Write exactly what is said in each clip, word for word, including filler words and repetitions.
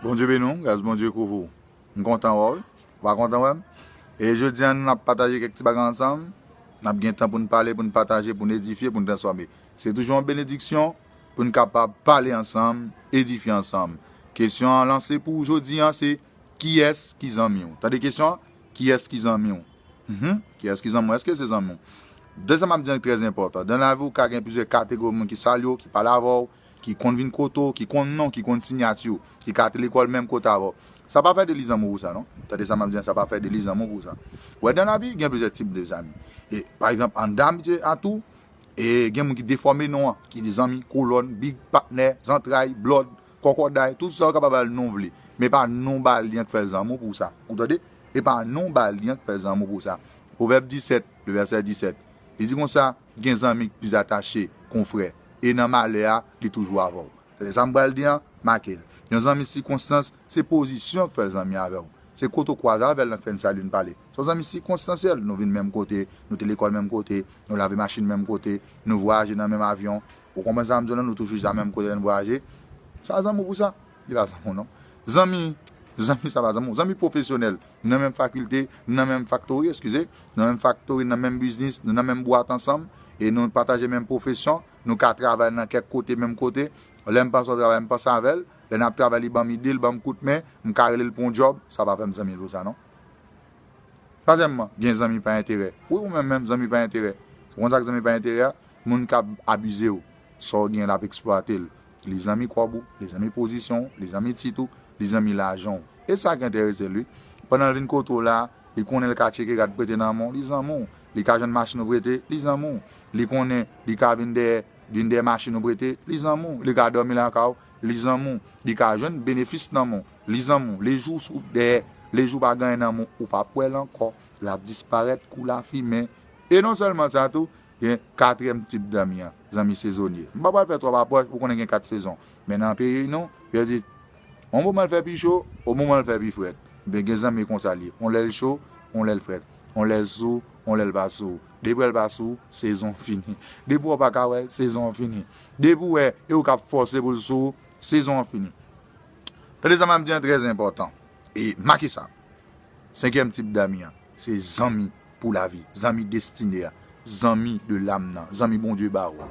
Bondye beni w, gras Bondye kouvri w. M kontan wè w wi. Ou pa kontan wè m? E jodi a, nou n ap pataje kèk ti bagay ansanm. N ap gen tan pou n pale, pou n pataje, pou n edifye, pou n transfòme. Se toujou yon benediksyon pou n kapab pale ansanm, edifye ansanm. Kesyon an lanse pou jodi a, se kiyès ki zanmi w? Tande kesyon an, kiyès ki zanmi w? Mhm. Kiyès ki zanmi w? Èske se zanmi w? De sa m ap di an ki trè enpòtan. Dan lavi w ka gen plizyè kategori moun ki salye w, ki pale avè w, ki konn vin kote w, ki konn non, ki konn siyati w, ki ka te lekòl menm kote avè w. Sa pa fè de li zanmi w pou sa, non. Tande sa m ap di an, sa pa fè de li zanmi w pou sa. Wè, dan lavi, gen plizyè tip de zanmi. E, pa egzanp, anndan amitye a tou, e gen moun ki defòme non an, ki di zanmi, kolòn, big, patnè, zantray, blòd, kòkòday, tout sa w kapab ba l non w vle. Men pa non w ba l li an k fè zanmi w pou sa. Ou tande? E pa non w ba l li an k fè zanmi w pou sa. Pwovèb disèt, le vèsè disèt. Li di konsa, gen zanmi ki plis atache ke yon frè. E nan malè a, li toujou avè w. Tande sa m pral di an, make l. Yon zanmi sikonstans, se pozisyon k fè l zanmi avè w. Se kote w kwaze avè l nan k fè n salye n pale. Se yon zanmi sikonstansyèl, nou vin menm kote, nou te lekòl menm kote, nou lave machin menm kote, nou vwayaje nan menm avyon. Ou konprann sa m di w la, nou toujou chita menm kote lè n vwayaje. Sa zanmi w pou sa? Li pa zanmi w non. Zanmi, zanmi sa pa zanmi w. Zanmi pwofesyonèl, nan menm fakilte, nan menm faktori, eskize, nan menm faktori, nan menm biznis, nou nan menm bwat ansanm, e nou pataje menm pwofesyon, nou ka travay nan kèk kote, menm kote. Lè m panse w travay, m panse avè l. Lè n ap travay, li ban m ide, li ban m kout men, m ka rele l pou yon djòb, sa pa fè m zanmi l pou sa non. Twazyèmman, gen zanmi pa enterè. Wi, ou menm menm, zanmi pa enterè. Ou konn sa k zanmi pa enterè a? Moun k ap abize w. Sa w gen, l ap eksplwate l. Li zanmi kòb ou, li zanmi pozisyon w, li zanmi tit ou, li zanmi lajan w. E sa k enterese l, wi. Pandan l vin kote w la, li konnen l ka tcheke rad prete nan men w, li zanmi w. Li ka jwenn machin ou prete, li zanmi w. Li konnen li ka vin dèyè, vin dèyè machin ou prete, li zanmi w. Li ka dòmi lakay ou, li zanmi w. Li ka jwenn benefis nan men w, li zanmi w. Lejou sou dèyè, lejou pa gen anyen nan men w, ou p ap wè l ankò. L ap disparèt kou lafimen. E non sèlman sa tou, gen katriyèm tip zanmi an, zanmi sezonye. M pa pral fè twòp apwòch, ou konnen gen kat sezon. Men nan peyi nou, yo di, yon moman l fè pi cho, yon moman l fè pi frèt. Ebyen, gen zanmi konsa l ye. Yon lè l cho, yon lè l frèt. Yon lè l sou, yon lè l pa sou. Depi w wè l pa sou w, sezon fini. Depi w pa ka wè l, sezon fini. Depi w wè, e ou k ap fòse pou l sou ou, sezon an fini. Tande sa m ap di an trè enpòtan. E make sa. Senkyèm tip zanmi an, se zanmi pou lavi, zanmi destine a, zanmi de lam nan, zanmi Bondye ba ou a.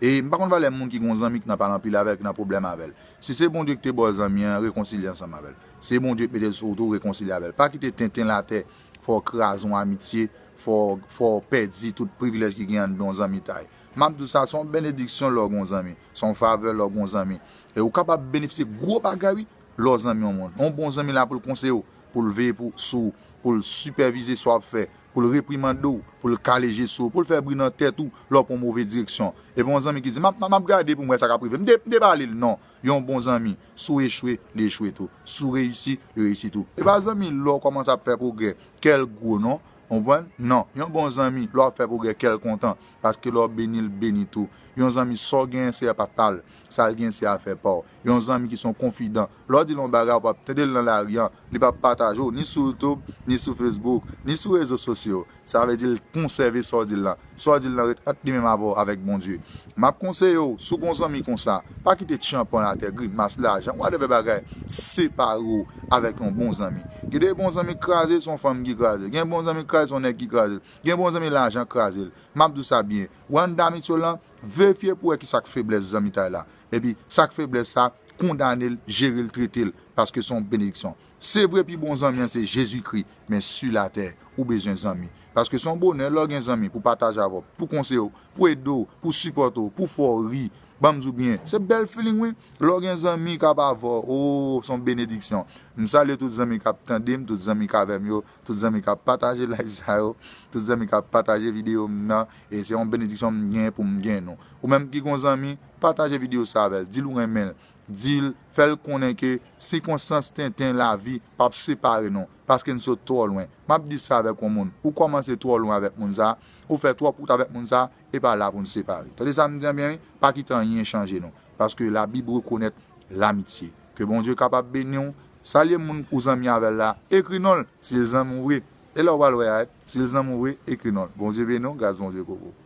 E m pa konn valè moun ki gon zanmi k nan pale anpil avè l, ki nan pwoblèm avè l. Si se Bondye ki te ba w zanmi an, rekonsilye ansanm avè l. Si se Bondye ki mete l sou wout ou, rekonsilye avè l. Pa kite tenten latè fè w kraze yon amitye, fè w, fè w pèdi tout privilèj ki gen anndan yon zanmitay. M ap di w sa, se yon benediksyon lè w gon zanmi, se yon favè lè w gon zanmi. E ou kapab benefisye gwo bagay, wi, lè w zanmi yon moun. Yon bon zanmi la pou l konseye w, pou l veye pou, sou ou, pou l sipèvize sa w ap fè, pou l reprimande w, pou l kale je sou ou, pou l fè bri nan tèt ou lè w pran move direksyon. Epi yon zanmi ki di, m ap, m ap gade pou m wè sa k ap rive. M te, m te pale l, non. Yon bon zanmi, si w echwe, li echwe tou. Si w reyisi, li reyisi tou. E pa zanmi lè w kòmanse ap fè pwogrè, kè l gwo, non. Konprann? Non. Yon bon zanmi, lè w ap fè pwogrè, kè l kontan. Paske lè w beni, l beni tou. Yon zanmi, sa w genyen, se pa pa l. Sa l genyen, se afè pa w. Yon zanmi ki se yon konfidan. Lè w di l yon bagay, ou p ap tande l nan lari an. Li p ap pataje w, ni sou YouTube, ni sou Facebook, ni sou rezo sosyo. Sa vle di l konsève sa w di l lan. Sa w di l lan ret ant li menm avè w, avèk Bondye. M ap konseye w, si w gon zanmi konsa, pa kite tchanpan latè, grimas, lajan, whatever bagay, separe w avèk yon bon zanmi. Gen de bon zanmi k kraze, se yon fanm ki kraze. Gen bon zanmi k kraze, se yon nèg ki kraze l. Gen bon zanmi, lajan k kraze l. M ap di w sa byen. Ou anndan amitye w lan, verifye pou wè kisa k feblès zanmitay la. Epi, sa k feblès sa, kondane l, jere l, trete l, paske se yon benediksyon. Se vre, pi bon zanmi an se Jezikri, men si latè, ou bezwen zanmi. Paske se yon bonè lè w gen zanmi pou pataje avè w, pou konseye w, pou ede w, pou sipòte w, pou fè w ri. Ban m di w byen, se bèl feeling wi. Lè w gen zanmi k ap avè w, o, se yon benediksyon. M salye tout zanmi k ap tande m, tout zanmi k avè m yo, tout zanmi k ap pataje live sa yo, tout zanmi k ap pataje videyo m nan, e se yon benediksyon m gen pou m gen nou. Ou menm ki gon zanmi, pataje videyo sa avè l, di l ou renmen l, di l, fè l konnen ke sikonstans tenten lavi p ap separe nou, paske n sot twò lwen. M ap di sa avèk yon moun, ou kòmanse twò lwen avèk moun sa, ou fè twòp wout avèk moun sa, e pa la pou n separe. Tande sa m di an byen wi, pa kite anyen chanje nou, paske Labib rekonèt lamitye. Ke Bondye kapab beni w, salye moun ou zanmi avè l la, ekri non l, si l zanmi w vre. E lè w pral wè a, si l zanmi w vre, ekri non l. Bondye beni w, gras Bondye kouvri w.